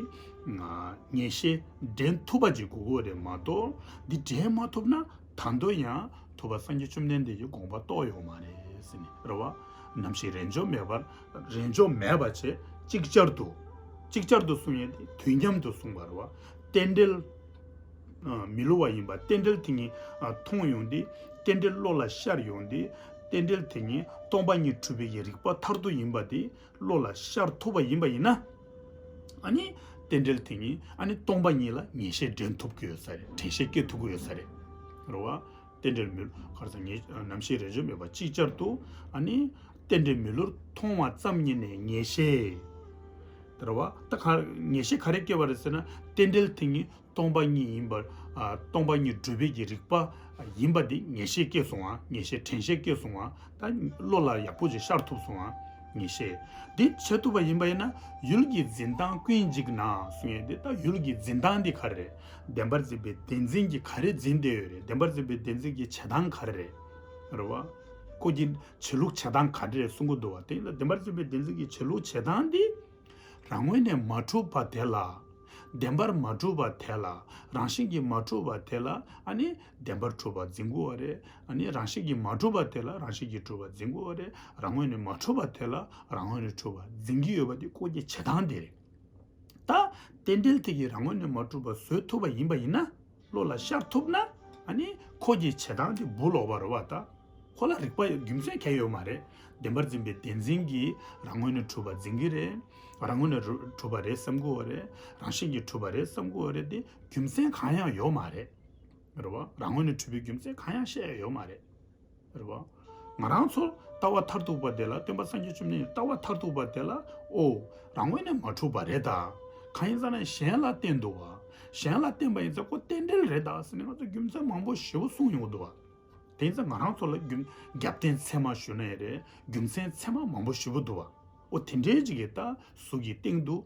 ཨ་ངེས་ཤེས་འདྲེན་ཐུབ་པ་ཅིག་དགོས་ཀྱི་རེད་མ་གཏོགས། འདི་འདྲེན་མ་ཐུབ་ན་ད་དུང་ཡང་ཐུབ་པ་སངས་རྒྱས་བཅོམ་ལྡན་འདས་ཀྱི་དགོངས་པ་རྟོགས་ཡོད་མ་རེད་ཟེར་ནས། རེད་བ། ནམ་ཞིག་རེས་འཇོག་མེད་པར། རེས་འཇོག་མེད་པ་བྱས། ཅིག་ཅར་དུ། ཅིག་ཅར་དུ་གསུང་ཡས་དེ་དུས་མཉམ་དུ་གསུངས་པ་རེད་བ། རྟེན་འབྲེལ་ཨ་མི་བསླུ་བ་ཡིན་པ། རྟེན་འབྲེལ་དེ་ཉིད་ཨ་མཐོང་ཡོང་དུས། རྟེན་འབྲེལ་བློ་ལ་ཤར་ཡོང་དུས། རྟེན་འབྲེལ་དེ་ཉིད་སྟོང་པ་ཉིད་གྲུབ་པའི་གི་རིགས་པ་མཐར་ཐུག་ཡིན་པ་དེ་བློ་ལ་ཤར་ཐུབ་པ་ཡིན་པ་ཡིན་ན། ཨ་ནི་རྟེན་འབྲེལ་དེ་ཉིད་ཨ་ནི་སྟོང་པ་ཉིད་ལ་ངེས་ཤེས་འདྲེན་ཐུབ་ཀྱི་ཡོད་ས་རེད། དྲན་ཤེས་སྐྱེ་ཐུབ་ཀྱི་ཡོད་ས་རེད། རེད་བ། རྟེན་འབྲེལ་མི། ག་རེ་ཟ། ངེས། ནམ་ཞིག་རེས་འཇོག་མེད་པར་ཅིག་ཅར་དུ། ཨ་ནི་རྟེན་འབྲེལ་མི་བསླུར་མཐོང་བ་ཙམ་ཉིད་ནས་ངེས་ཤེས། རེད་བ། ད་ག་ངེས་ཤེས་ག་རེ་སྐྱེ་བ་རེད་ཟེར་ན། རྟེན་འབྲེལ་དེ་ཉིད་སྟོང་པ་ཉིད་ཡིན་པར། ཨ་སྟོང་པ་ཉིད་སྒྲུབ་པའི་གི་རིགས་པ་ཡིན་པ་དེ་ངེས་ཤེས་སྐྱེས་སོང་ང་། ངེས་ཤེས་དྲན་ཤེས་སྐྱེས་སོང་ང་། ད་བློ་ལ་ཡག་པོ་ཅིག་ཤར་ཐུབ་སོང་ང་། ངེས་ཤེས་འདི་བྱེད་ཐུབ་པ་ཡིན་པ་ཡིན་ན། ཡུལ་གྱི་འཛིན་སྟངས་ཀུན་འཇིག་ན་གསུང་ཡས་དེ། ད་ཡུལ་གྱི་འཛིན་སྟངས་འདི་ག་རེ་རེད། བདེན་པར་འཛིན་པའི་བདེན་འཛིན་གྱིས་ག་རེ་འཛིན་བསྡད་ཡོད་རེད། བདེན་པར་འཛིན་པའི་བདེན་འཛིན་གྱི་བྱེད་སྟངས་ག་རེ་རེད། རེད་བ། ཁོ་གི་བྱེད་ལུགས་བྱེད་སྟངས་ག་རེ་རེད་གསུང་གི་འདུག་བ། དེ་ཡིན་ད་བདེན་པར་འཛིན་པའི་བདེན་འཛིན་གྱི་བྱེད་ལུགས་བྱེད་སྟངས་འདི། རང་ངོས་ནས་མ་གྲུབ་པ་དེ་ལ། བདེན་པར་མ་གྲུབ་པ་དེ་ལ། རང་བཞིན་གྱིས་མ་གྲུབ་པ་དེ་ལ། ཨ་ནི་བདེན་པར་གྲུབ་པ་འཛིན་དགོས་པ་རེད། ཨ་ནི་རང་བཞིན་གྱིས་མ་གྲུབ་པ་དེ་ལ་རང་བཞིན་གྱིས་གྲུབ་པ་འཛིན་དགོས་པ་རེད། རང་ངོས་ནས་མ་གྲུབ་པ་དེ་ལ་རང་ངོས་ནས་གྲུབ་པ་འཛིན་གྱི་ཡོད་པ་དེ་ཁོ་གི་བྱེད་སྟངས་དེ་རེད། ད་རྟེན་འབྲེལ་དེ་གིས་རང་ངོས་ནས་མ་གྲུབ་པ་བཟོས་ཐུབ་པ་ཡིན་པ་ཡིན་ན། བློ་ལ་ཤར་ཐུབ་ན། ཨ་ནི་ཁོ་གི་བྱེད་སྟངས་དེ་བུ་ལོག་པ་རེད་བ། ད་ཁོ་ལ་རིགས་པ་རྒྱུ་མཚན་གང་ཡང་ཡོད་མ་རེད། བདེན་པར་འཛིན་པའི་བདེན་འཛིན་གྱིས་རང་ངོས་ནས་གྲུབ་པ་འཛིན་གྱི་རེད། རང་ངོས་ནས་རུ་གྲུབ་པ་རེད་བསམ་གྱི་ཡོད་རེད། རང་བཞིན་གྱིས་གྲུབ་པ་རེད་བསམ་གྱི་ཡོད་རེད་དེ། རྒྱུ་མཚན་གང་ཡང་ཡོད་མ་རེད། རེད་བ། རང་ངོས་ནས་གྲུབ་པའི་རྒྱུ་མཚན་གང་ཡང་བཤད་ཡ་ཡོད་མ་རེད། རེད་བ། ང་རང་ཚོ་ལྟ་བ་མཐར་ཐུག་པ་དེ་ལ། སྟོན་པ་སངས་རྒྱས་བཅོམ་ལྡན་འདས་ལྟ་བ་མཐར་ཐུག་པ་དེ་ལ། ཨོ། རང་ངོས་ནས་མ་གྲུབ་པ་རེད་ད། གང་ཡིན་ཟེར་ན་གཞན་ལ་བརྟེན་འདུག་བ། གཞན་ལ་བརྟེན་པ་ཡིན་ཙང་ཁོ་རྟེན་འབྲེལ་རེད་ད་ཟེར་ནས་ང་ཚོ་རྒྱུ་མཚན་མང་པོ་ཞེ་པོ་གསུངས་ཡོང་གི་འདུག་བ། དེ་ཡིན་ཙང་ང་རང་ཚོ་ལ་རྒྱུ་རྒྱབ་རྟེན་ཚད་མ་ཞུ་ན་ཡང་རེད། རྒྱུ་མཚན་ཚད་མ་མང་པོ་ཞེ་པོ་འདུག་བ། ཨོ། དེ་འདྲའི་ཅིག་གི་ད་གཟུགས་ཀྱི་སྟེང་དུ།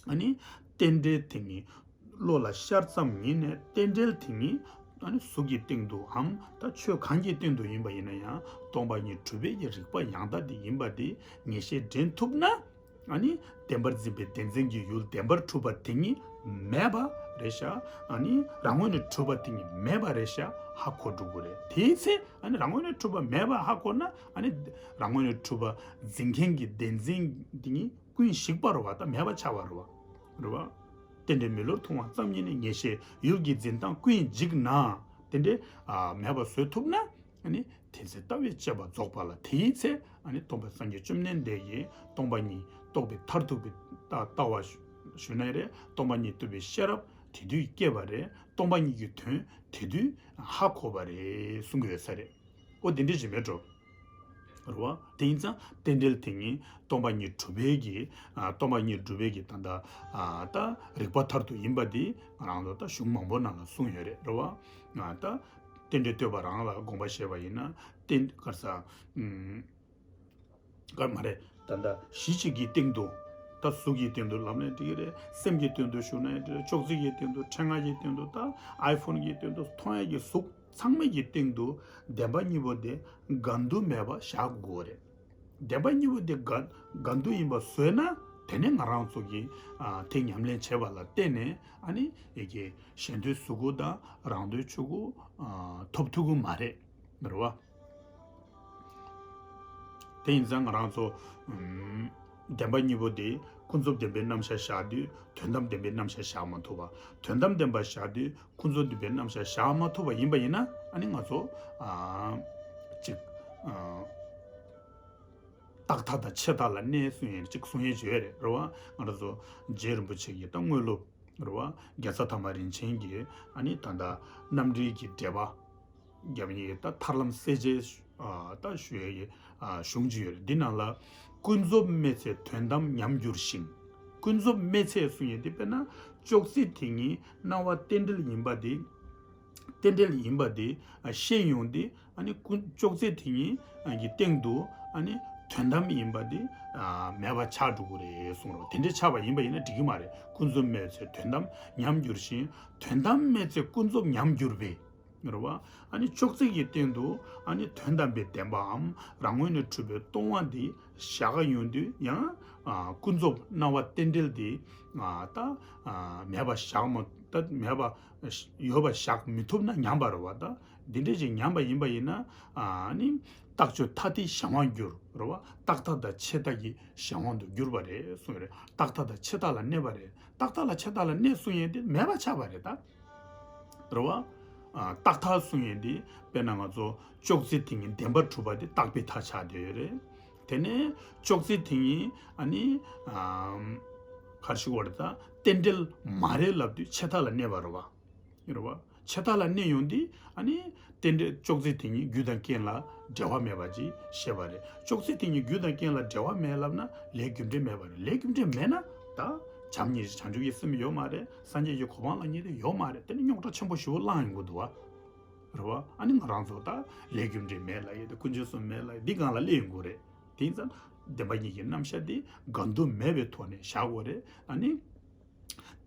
ཨ་ནི་རྟེན་འབྲེལ་དེ་ཉིད་བློ་ལ་ཤར་ཙམ་ཉིད་ནས་རྟེན་འབྲེལ་དེ་ཉིད། ཨ་ནི་གཟུགས་ཀྱི་སྟེང་དུའམ་ད་ཆོས་གང་གི་སྟེང་དུ་ཡིན་པ་ཡིན་ན་ཡང་སྟོང་པ་ཉིད་གྲུབ་པའི་གི་རིགས་པ་ཡང་དག་དེ་ཡིན་པ་དེ་ངེས་ཤེས་འདྲེན་ཐུབ་ན། ཨ་ནི་བདེན་པར་འཛིན་པའི་བདེན་འཛིན་གྱི་ཡུལ་བདེན་པར་གྲུབ་པ་དེ་ཉིད་མེད་པ་རེད་ཤག་ཨ་ནི་རང་ངོས་ནས་གྲུབ་པ་དེ་ཉིད་མེད་པ་རེད་ཤག་ཧ་གོ་འགྲོ་གི་རེད། དེའི་ཚེ་ཨ་ནི་རང་ངོས་ནས་གྲུབ་པ་མེད་པ་ཧ་གོ་ན། ཨ་ནི་རང་ངོས་ནས་གྲུབ་པ་འཛིན་མཁན་གྱི་བདེན་འཛིན་དེ་ཉིད་ཀུན་ཞིག་པ་རེད་བ། ད་མེད་པ་ཆགས་པ་རེད་བ། རེད་བ། རྟེན་འབྲེལ་མི་བསླུར་མཐོང་བ་ཙམ་ཉིད་ནས་ངེས་ཤེས་ཡུལ་གྱི་འཛིན་སྟངས་ཀུན་འཇིག་ན། དེ་འདྲའི་ཨ་མེད་པ་བཟོ་ཐུབ་ན། ཨ་ནི་དེ་ཚེ་ལྟ་བའི་དཔྱད་པ་རྫོགས་པ་ལ། དེའི་ཚེ་ཨ་ནི་སྟོན་པ་སངས་རྒྱས་བཅོམ་ལྡན་འདས་ཀྱིས་སྟོང་པ་ཉིད་རྟོགས་པའི་མཐར་ཐུག་པའི་ལྟ་ལྟ་བ་ཞུ་ཞུ་ན་རེད། སྟོང་པ་ཉིད་རྟོགས་པའི་ཤེས་རབ་དེ་དུས་སྐྱེས་པ་རེད། སྟོང་པ་ཉིད་ཀྱི་དོན་དེ་དུས་ཧ་གོ་བ་རེད་གསུང་གི་ཡོད་ས་རེད། ཨོ། དེ་འདྲ་ཞིག་མེད་འགྲོ། རེད་བ། དེ་ཡིན་ཙང་རྟེན་འབྲེལ་དེ་ཉིད་སྟོང་པ་ཉིད་གྲུབ་པའི་གི། ཨ། སྟོང་པ་ཉིད་གྲུབ་པའི་གི་ད་ལྟ། ཨ། ད་རིགས་པ་མཐར་ཐུག་ཡིན་པ་འདི་ང་རང་ཚོ་ད་གཞུང་མང་པོ་ནང་ལ་གསུངས་ཡོད་རེད། རེད་བ། ཨ། ད་རྟེན་འབྲེལ་བསྟོད་པ་རང་ལ་དགོངས་པ་བཞེས་པ་ཡིན་ན། རྟེན་ག་རེ་ཟ། ཨུམ། ག་མ་རེད། ད་ལྟ་གཞི་གཅིག་གི་སྟེང་དུ། ད་གཟུགས་ཀྱི་སྟེང་དུ་ལབ་ནའི་འགྲིག་གི་རེད། སེམས་ཀྱི་སྟེང་དུ་ཞུ་ནའི་འགྲིག་རེད། ཅོག་ཙེ་གི་སྟེང་དུ། ཕྲེང་བ་གི་སྟེང་དུ། ད་ཨའི་ཕོན་གྱི་སྟེང་དུ། མཐོང་ཡས་ཀྱི་གཟུགས་ཚང་མའི་གི་སྟེང་དུ་བདེན་པ་གཉིས་པོ་དེ་འགལ་འདུ་མེད་པ་བཞག་དགོས་རེད། བདེན་པ་གཉིས་པོ་དེ་འགལ་འགལ་འདུ་ཡིན་པ་བཟོས་ན། དེ་ནས་ང་རང་ཚོ་གིས། ཨ། དེ་ཉམས་ལེན་བྱས་པ་ལ་བརྟེན་ནས། ཨ་ནི་ཡི་གེ་གཞན་དོན་གཟུགས་སྐུ་དང་རང་དོན་ཆོས་སྐུ། ཨ། ཐོབ་ཐུབ་ཀྱི་མ་རེད། རེད་བ། དེ་ཡིན་ཙང་ང་རང་ཚོ། ཨུམ། བདེན་པ་གཉིས་པོ་དེ་ཀུན་རྫོབ་བདེན་པའི་རྣམ་གཞག་བཞག་དུས་དོན་དམ་བདེན་པའི་རྣམ་གཞག་བཞག་མ་ཐུབ་པ། དོན་དམ་བདེན་པ་བཞག་དུས་ཀུན་རྫོབ་བདེན་པའི་རྣམ་གཞག་བཞག་མ་ཐུབ་པ་ཡིན་པ་ཡིན་ན། ཨ་ནི་ང་ཚོ། ཨ། ཅིག་ཨ། རྟག་མཐའ་དང་ཆད་མཐའ་ལ་གནས་གསུང་ཡས་ཅིག་གསུང་ཡས་ཅིག་ཡོད་རེད། རེད་བ། ང་རང་ཚོ་རྗེ་རིན་པོ་ཆེ་གི་ད་དངོས་སློབ། རེད་བ། རྒྱལ་ཚབ་དར་མ་རིན་ཆེན་གྱི། ཨ་ནི་ད་ལྟ་རྣམ་འགྲེལ་གྱི་འགྲེལ་པ། རྒྱབ་གཉིས་ད་ཐར་ལམ་གསལ་བྱེད། ཨ། ད་ཞུ་ཡས་ཀྱི། ཨ། གཞུང་ཅིག་ཡོད་རེད། འདི་ནང་ལ། ཀུན་རྫོབ་མེད་ཚེ་དོན་དམ་ཉམས་འགྱུར་ཞིང་། ཀུན་རྫོབ་མེད་ཚེ་གསུང་ཡས་དེ། དཔེར་ན་ཅོག་ཙེ་དེ་ཉིད་སྣང་བ་རྟེན་འབྲེལ་ཡིན་པ་དེ། རྟེན་འབྲེལ་ཡིན་པ་དེ། ཨ། ཤེས་ཡོང་དུས། ཨ་ནི་ཀུན་ཅོག་ཙེ་དེ་ཉིད་ཀྱི་སྟེང་དུ། ཨ་ནི་དོན་དམ་ཡིན་པ་དེ། ཨ། མེད་པ་ཆགས་འགྲོ་གི་རེད་གསུངས་རེད། དེ་འདྲ་ཆགས་པ་ཡིན་པ་ཡིན་ན་འགྲིག་གི་མ་རེད། ཀུན་རྫོབ་མེད་ཚེ་དོན་དམ་ཉམས་འགྱུར་ཞིང་། དོན་དམ་མེད་ཚེ་ཀུན་རྫོབ་ཉམས་འགྱུར་བས། རེད་བ། ཨ་ནི་ཅོག་ཙེ་གི་སྟེང་དུ། ཨ་ནི་དོན་དམ་པའི་བདེན་པའམ་རང་ངོས་ནས་གྲུབ་པའི་སྟོང་པ་འདི་བཞག་ཡོང་དུས་ཡང་། ཨ། ཀུན་རྫོབ་སྣང་བ་རྟེན་འབྲེལ་འདི། ཨ། ད། ཨ། མེད་པ་བཞག་མ། ད་མེད་པ། ཡོད་པ་བཞག་མི་ཐུབ་ན་ཉམས་པ་རེད་བ། ད་འདི་འདྲ་ཞིག་ཉམས་པ་ཡིན་པ་ཡིན་ན། ཨ་ནི་རྟག་ཆོས་ཐ་དད་གཞན་དབང་འགྱུར། རེད་བ། རྟག་མཐའ་དང་ཆད་མཐའ་གྱི་གཞན་དབང་དུ་གྱུར་པ་རེད་གསུངས་རེད། རྟག་མཐའ་དང་ཆད་མཐའ་ལ་གནས་པ་རེད། རྟག་མཐའ་ལ་ཆད་མཐའ་ལ་གནས་གསུང་ཡས་དེ་མེད་པ་ཆགས་པ་རེད་ད། རེད་བ། ཨ། རྟག་མཐའ་གསུང་ཡས་དེ་དཔེར་ན་ང་ཚོ་ཅོག་ཙེ་དེ་ཉིད་བདེན་པར་གྲུབ་པ་དེ་རྟག་པའི་མཐའ་ཆགས་བསྡད་ཡོད་རེད། དེ་ནས་ཅོག་ཙེ་དེ་ཉིད། ཨ་ནི། ཨམ། ག་རེ་ཞུ་དགོས་རེད། ད་རྟེན་འབྲེལ་མ་རེད་ལབ་དུས་ཆད་མཐའ་ལ་གནས་པ་རེད་བ། རེད་བ། ཆད་མཐའ་ལ་གནས་ཡོང་དུས། ཨ་ནི་རྟེན་འབྲེལ་ཅོག་ཙེ་དེ་ཉིད་རྒྱུ་དང་རྐྱེན་ལ་འབྲེལ་བ་མེད་པ་ཅིག་བཤད་པ་རེད། ཅོག་ཙེ་དེ་ཉིད་རྒྱུ་དང་རྐྱེན་ལ་འབྲེལ་བ་མེད་ལབ་ན་ལས་རྒྱུ་འབྲས་མེད་པ་རེད། ལས་རྒྱུ་འབྲས་མེད་ན་ད་བྱམས་སྙིང་རྗེ་བྱང་ཆུབ་ཀྱི་སེམས་ཡོད་མ་རེད། སངས་རྒྱས་ཀྱི་གོ་འཕང་ལ་སྙིང་རྗེ་ཡོད་མ་རེད། དེ་ནི་རྙོག་དྲ་ཆེན་པོ་ཞེ་པོ་བསླངས་ཡོང་གི་འདུག་བ། རེད་བ། ཨ་ནི་ང་རང་ཚོ་ད་ལས་རྒྱུ་འབྲས་མེད་ལབ་ཡས་དེ། ཀུན་མཁྱེན་གསུམ་མེད་ལབ་ཡས་འདི་སྒང་ལ་སླེབས་ཡོང་གི་རེད། དེ་ཡིན་ཙང་བདེན་པ་གཉིས་ཀྱི་རྣམ་གཞག་འདི་འགལ་འདུ་མེད་པའི་ཐོག་ནས་བཞག་དགོས་རེད། ཨ་ནི་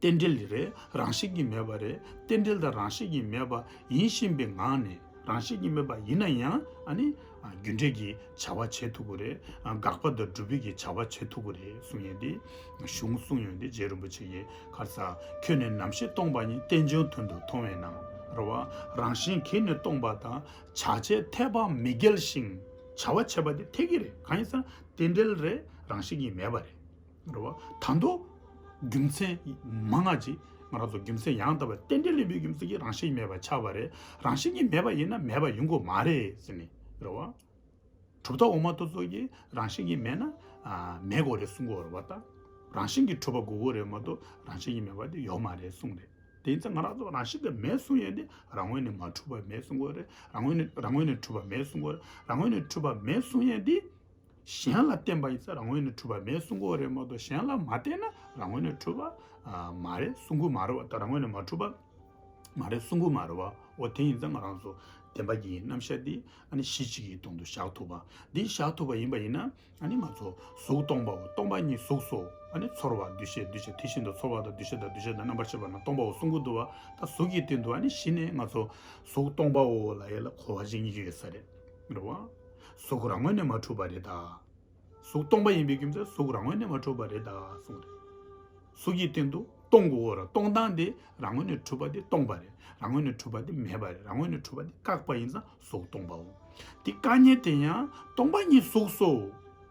རྟེན་འབྲེལ་རེད། རང་བཞིན་གྱིས་མེད་པ་རེད། རྟེན་འབྲེལ་དང་རང་བཞིན་གྱིས་མེད་པ་ཡིན་བཞིན་པའི་ངང་ནས། རང་བཞིན་གྱིས་མེད་པ་ཡིན་ན་ཡང་། ཨ་ནི་རྒྱུ་འབྲས་ཀྱི་བྱ་བ་བྱེད་ཐུབ་ཀྱི་རེད། དགག་པ་དང་སྒྲུབ་པའི་གི་བྱ་བ་བྱེད་ཐུབ་ཀྱི་རེད་གསུངས་ཡས་དེ། གཞུང་གསུངས་ཡོད་དེ། རྗེ་རིན་པོ་ཆེ་གིས་ག་རེ་ཟ། ཁྱོད་ནི་ནམ་ཞིག་སྟོང་པ་ཉིད། རྟེན་འབྱུང་དོན་དུ་མཐོང་བས་ན། རེད་བ། རང་བཞིན་གྱིས་ནི་སྟོང་པ་དང་། བྱ་བྱེད་འཐད་པ་མི་འགལ་ཞིང་། བྱ་བ་བྱེད་པ་དེ་འཐད་ཀྱི་རེད། གང་ཡིན་ཟེར་ན་རྟེན་འབྲེལ་རེད། རང་བཞིན་གྱིས་མེད་པ་རེད། རེད་བ། ད་དུང་རྒྱུ་མཚན་མང་ང་ཅིག་ང་རང་ཚོ་རྒྱུ་མཚན་ཡང་དག་པ། རྟེན་འབྲེལ་ཡིན་པའི་རྒྱུ་མཚན་གྱིས་རང་བཞིན་མེད་པ་ཆགས་པ་རེད། རང་བཞིན་གྱིས་མེད་པ་ཡིན་ན་མེད་པ་ཡོང་གི་མ་རེད་ཟེར་ནས། རེད་བ། གྲུབ་མཐའ་འོག་མ་དེ་ཚོ་གིས་རང་བཞིན་གྱིས་མེད་ན། ཨ། མེད་དགོས་རེད་གསུང་གི་ཡོད་རེད་བ། ད་རང་བཞིན་གྱིས་གྲུབ་པ་དགོས་ཀྱི་རེད་མ་གཏོགས་རང་བཞིན་གྱིས་མེད་པ་དེ་ཡོད་མ་རེད་གསུངས་རེད། དེ་ཡིན་ཙང་ང་རང་ཚོ་རང་བཞིན་གྱིས་མེད་གསུང་ཡས་འདི་རང་ངོས་ནས་མ་གྲུབ་པ་མེད་གསུང་གི་ཡོད་རེད། རང་ངོས་ནས་རང་ངོས་ནས་གྲུབ་པ་མེད་གསུང་གི་ཡོད་རེད། རང་ངོས་ནས་གྲུབ་པ་མེད་གསུང་ཡས་འདི་གཞན་ལ་བརྟེན་པ་ཡིན་ཙང་རང་ངོས་ནས་གྲུབ་པ་མེད་གསུང་གི་ཡོད་རེད་མ་གཏོགས། གཞན་ལ་མ་བརྟེན་ན་རང་ངོས་ནས་གྲུབ་པ་ཨ་མ་རེད་གསུང་གི་མ་རེད་བ། ད་རང་ངོས་ནས་མ་གྲུབ་པ་མ་རེད་གསུང་གི་མ་རེད་བ། འོ་དེ་ཡིན་ཙང་ང་རང་ཚོ་བདེན་པ་གི་རྣམ་གཞག་འདི་ཨ་ནི་གཞི་གཅིག་གི་སྟེང་དུ་བཞག་ཐུབ་པ། འདི་བཞག་ཐུབ་པ་ཡིན་པ་ཡིན་ན། ཨ་ནི་ང་ཚོ་གཟུགས་སྟོང་པའོ། སྟོང་པ་ཉིད་གཟུགས་སོ། ཨ་ནི་ཚོར་བ་འདུ་ཤེས་འདུ་བྱེད་དེ་བཞིན་དུ་ཚོར་བ་དང་འདུ་ཤེས་དང་འདུ་བྱེད་དང་རྣམ་པར་ཤེས་པ་རྣམས་སྟོང་པའོ་གསུང་གི་འདུག་བ། ད་གཟུགས་ཀྱི་སྟེང་དུ་ཨ་ནི་གཞི་ནས་ང་ཚོ་གཟུགས་སྟོང་པའོ་ལབ་ཡས་ལ་གོ་བ་ཞིག་རྙེད་ཀྱི་ཡོད་ས་རེད། རེད་བ། གཟུགས་རང་ངོས་ནས་མ་གྲུབ་པ་རེད་ད། གཟུགས་སྟོང་པ་ཡིན་པའི་རྒྱུ་མཚན་གཟུགས་རང་ངོས་ནས་མ་གྲུབ་པ་རེད་ད་གསུངས་རེད། གཟུགས་ཀྱི་སྟེང་དུ་སྟོང་དགོས་ར། སྟོང་སྟངས་དེ་རང་ངོས་ནས་གྲུབ་པ་དེ་སྟོང་པ་རེད། རང་ངོས་ནས་གྲུབ་པ་དེ་མེད་པ་རེད། རང་ངོས་ནས་གྲུབ་པ་དེ་བཀག་པ་ཡིན་ཙང་གཟུགས་སྟོང་པའོ། དེ་བཀག་ཉེས་དེ་ཡང་སྟོང་པ་ཉིད་གཟུགས་སོ།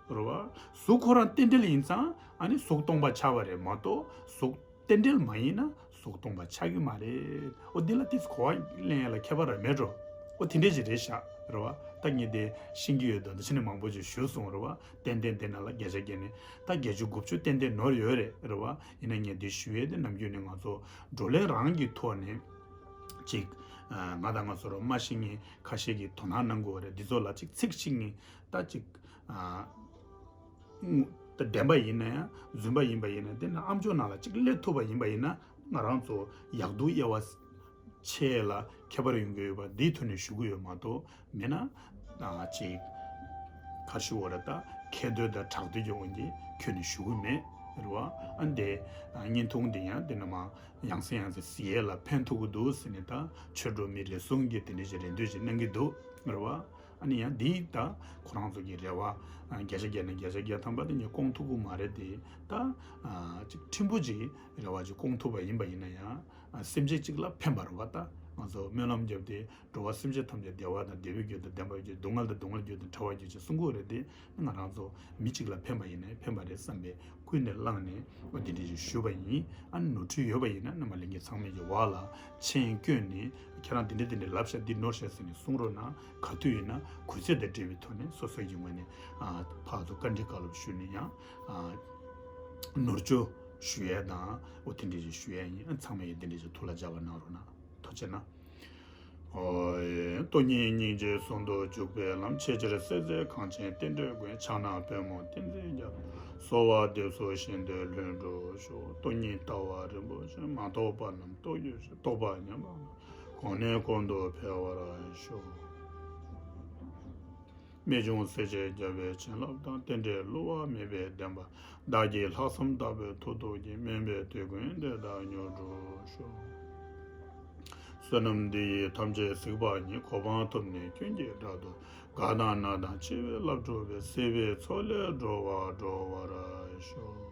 རེད་བ། གཟུགས་ཁོ་རང་རྟེན་འབྲེལ་ཡིན་ཙང་ཨ་ནི་གཟུགས་སྟོང་པ་ཆགས་པ་རེད་མ་གཏོགས། གཟུགས་རྟེན་འབྲེལ་མ་ཡིན་ན་གཟུགས་སྟོང་པ་ཆགས་ཀྱི་མ་རེད། འོ་འདི་ལ་ཏིས་གོ་བ་ལེན་ཡ་ལ་ཁྱད་པར་ར་མེད་འགྲོ། འོ་དེ་འདྲས་ཅིག་རེད་ཤག་རེད་བ། ད་ངས་དེ་ཤེས་ཀྱི་ཡོད་དོ་འདི་ཕྱི་ནས་མང་པོ་ཅིག་ཞུས་སོང་རེད་བ། ཏན་ཏན་དེ་ནང་ལ་བརྒྱ་ཆ་བརྒྱ་ནས་ད་བརྒྱད་ཅུ་དགུ་བཅུ་ཏན་ཏན་ནོར་ཡོད་རེད། རེད་བ། ཡིན་ན་ངས་འདི་ཞུ་ཡས་དེ་ནམ་རྒྱུན་ནས་ང་ཚོ་བགྲོ་གླེང་རང་གི་ཐོག་ནས་ཅིག་ང་དང་ང་ཚོ་རོ་མ་ཤེས་མཁན་ཁ་ཤས་ཀྱིས་དོ་སྣང་གནང་དགོས་རེད། འདི་ཚོ་ལ་ཅིག་ཚིག་གཅིག་ནས་ད་ཅིག་ད་བདེན་པ་ཡིན་ན་ཡང་རྫུན་པ་ཡིན་པ་ཡིན་ན། དེ་ནི་ཨམ་ཅོག་ནང་ལ་ཅིག་སླེབས་ཐུབ་པ་ཡིན་པ་ཡིན་ན་ང་རང་ཚོ་ཡག་སྡུག་དབྱེ་བ་ཕྱེ་ལ་ཁྱད་པར་ཡོང་གི་ཡོད་པ་འདིའི་ཐོག་ནས་ཞུ་གི་ཡོད་མ་གཏོགས། མེད་ན་ཨ་ཅིག་ཁ་ཤི་བོ་ར་ད་ཁེ་འདོད་དང་དྲག་འདོད་ཀྱི་དབང་གིས་ཁྱོན་ནས་ཞུ་གི་མེད་རེད་བ། ཨ་འདི་བརྙན་ཐུང་འདི་ཡང་འདི་ནས་མ་ཡང་སེ་ཡང་སེ་གཟིགས་ཡས་ལ་ཕན་ཐོགས་ཀྱི་འདུག་ཟེར་ནས་ད་ཆོས་གྲོགས་མི་རེ་ཟུང་གིས་དེ་འདྲ་ཞིག་རེ་འདོད་ཞིག་གནང་གི་འདུག་རེད་བ། ཨ་ནི་ཡང་འདི་ད་ཁོ་རང་ཚོ་གི་རེ་བ་བརྒྱ་ཆ་བརྒྱ་ནས་བརྒྱ་ཆ་བརྒྱ་ཐམ་པ་དེ་ངས་སྐོང་ཐུབ་ཀྱི་མ་རེད་དེ། ད་ཅིག་ཕྲན་བུ་ཅིག་རེ་བ་ཅིག་སྐོང་ཐུབ་པ་ཡིན་པ་ཡིན་ན་ཡང་སེམས་ཅན་གཅིག་ལ་ཕན་པ་རེད་བ། ད་ང་ཚོ་སྨོན་ལམ་བརྒྱབ་སྟེ་འགྲོ་བ་སེམས་ཅན་ཐམས་ཅད་བདེ་བ་དང་བདེ་བའི་རྒྱུ་དང་ལྡན་པའི་རྒྱུ། སྡུག་བསྔལ་དང་སྡུག་བསྔལ་རྒྱུ་དང་བྲལ་བའི་རྒྱུ་ཅེས་གསུང་གི་ཡོད་རེད་དེ། ང་རང་ཚོ་མི་གཅིག་ལ་ཕན་པ་ཡིན་ན་ཕན་པ་རེད་བསམ་པའི་ཀུན་ནས་བསླངས་ནས་འོ་འདི་འདྲ་ཞིག་ཞུས་པ་ཡིན། ཨ་ནི་ནོར་འཁྲུལ་ཡོད་པ་ཡིན་ན་རྣམ་པ་ལྷན་རྒྱས་ཚང་མས་ཀྱི་འོག་ལ་མཆན་བསྐྱོན་ནས་ཁྱེད་རང་འདི་འདྲ་འདི་འདྲ་ལབ་ཤག་འདི་ནོར་ཤག་ཟེར་ནས་གསུང་རོགས་གནང་། ག་དུས་ཡིན་ན་གུས་བརྩི་དང་འབྲེལ་བའི་ཐོག་ནས་སོ་སོའི་གི་ངོས་ནས་ཨ་ཕར་ཚུར་བཀའ་འདྲི་བཀའ་སློབ་ཞུས་ནས་ཡང་ཨ་ནོར་བཅོས་ཞུ་ཡས་དང་འོ་དེ་འདྲ་ཞིག་ཞུ་ཡས་ཡིན། ཨ་ཚང་མས་ཡང་དེ་འདྲ་ཞིག་ཐུགས་ལ་འཇགས་པ་གནང་རོགས་གནང་། ཐུགས་རྗེ་གནང་། ཨོ་ཡེ། སྟོང་ཉིད་སྙིང་རྗེ་ཟུང་དུ་འཇུག་པའི་ལམ། ཆེས་ཆེར་གསལ་མཛད་གངས་ཅན་བསྟན་འགྲོའི་མགོན། ཕྱག་ན་པདྨོ་བསྟན་འཛིན་རྒྱལ། གསོལ་བ་འདེབས་སོ་གཞན་དོན་ལྷུན་གྲུབ་ཤོག་སྟོང་ཉིད་ལྟ་བ་རིན་པོ་ཆེ། མ་རྟོགས་པ་རྣམས་རྟོགས་གྱུར་ཅིག་རྟོགས་པ་ཉམས་པ་རྣམས་གོང་ནས་གོང་དུ་འཕེལ་བར་ཤོག་རྨད་བྱུང་སྲས་བཅས་རྒྱལ་བའི་བྱིན་རླབས་དང་། རྟེན་འབྲེལ་བསླུ་བ་མེད་པའི་བདེན་པ། བདག་གི་ལྷག་བསམ་དག་པའི་མཐུ་སྟོབས་ཀྱིས། སྨན་པའི་དུས་ཀུན་བདེ་དང་མྱུར་འགྲུབ་ཤོག་བསོད་ནམས་འདི་ཡིས་ཐམས་ཅད་གཟིགས་པ་ཉིད། གོ་འཕང་ཐོབ་ནས་ཀུན་གྱི་བདག་ཏུ། གང་དག་ན་དང་འཆི་བའི་རླབས་འཁྲུགས་པའི། སྲིད་པའི་མཚོ་ལས་འགྲོ་བ་སྒྲོལ་བར་ཤོག